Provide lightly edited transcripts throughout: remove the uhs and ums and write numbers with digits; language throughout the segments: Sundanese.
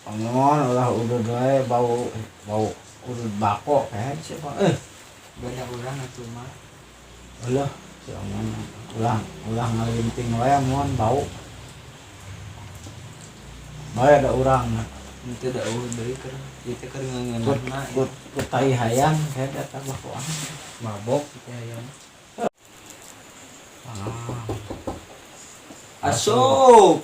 Omon ulah udud wae, bau bau udud bako kayak siapa eh. Beda urang atuh mah. Ulah si Omon ulah ulah ngalinting wae mon, bau bae ada urang. Henteu, da eueuh deui keur ieu teh keur Kut ngeunahna. Kut kut tai hayam kayak eta bakoan. Mabok gitu hayam. Ah. Asup.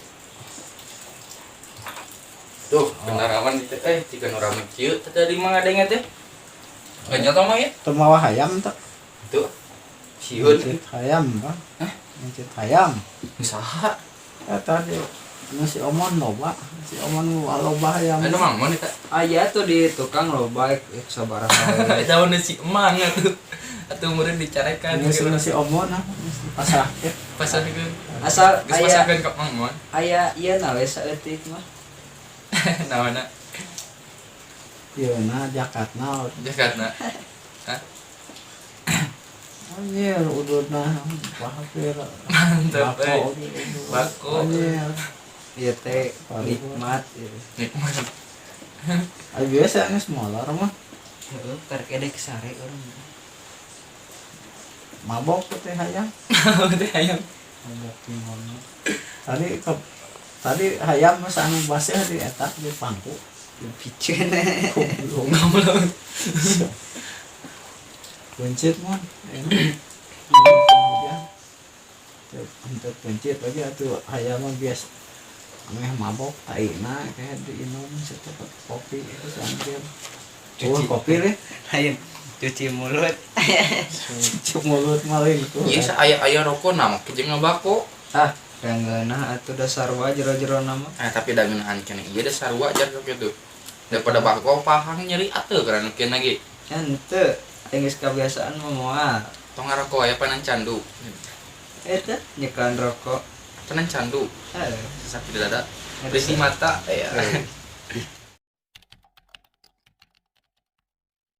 Tuh, kendaraan itu eh jika nu rame kieu teh tadi mah ngadenge teh. Ganyot mah ya. Teu mawa hayam teh? Tuh. Sieun. Mencit hayam, Bang. Mencit hayam. Saha? Eta di nu si Omon loba, si Omon loba hayam. Anu mang mon eta. Aya tuh di tukang loba ek sabaraha we. Eta mun si emang atuh. Atuh meureun dicarekan. Geus nu si Omon ah, geus dipasrahkeun. Pasarkeun. Asal Geus aya pasarkeun ka Mang Mon. Aya ieu na we saeutik mah. Naonna? Ieu na jakatna. Jakatna. Hah? Anjir, ududna hampir. Mantap, Bako, eh. udud. Bako. Anjir. Ieu teh nikmat ieu. Nikmat. Ai biasa geus molor mah. Heeh, karek edek sare urang. Mabok teh hayam. Teh hayam. Mabok gimana? Tadi ke tadi hayam mah anu baseuh di eta di pangku. Piceun. Goblok. Goblok. Kuncit mah. Enak. Kemudian untuk kuncit aja tuh hayam mah biasa ameh mabok taina kayak diinum satu kopi itu sambil. Oh, Cuci. kopi deh. Lain cuci mulut. Cuci mulut malin tuh. Ieu aya-aya rokok nama jeung ngabako. Ah, ngeunah atuh dasar wae jero-jero nama. Eh, tapi da ngeunahan keneh ieu da sarua jar kitu. Daripada bako pahang nyeri atuh karena kieu lagi. Henteu, aing geus kebiasaan mah moal. Tong ngarokok aya panan candu. Eta nyekelan rokok. Panan candu. Heeh. Sesak di dada. Perih di mata ya.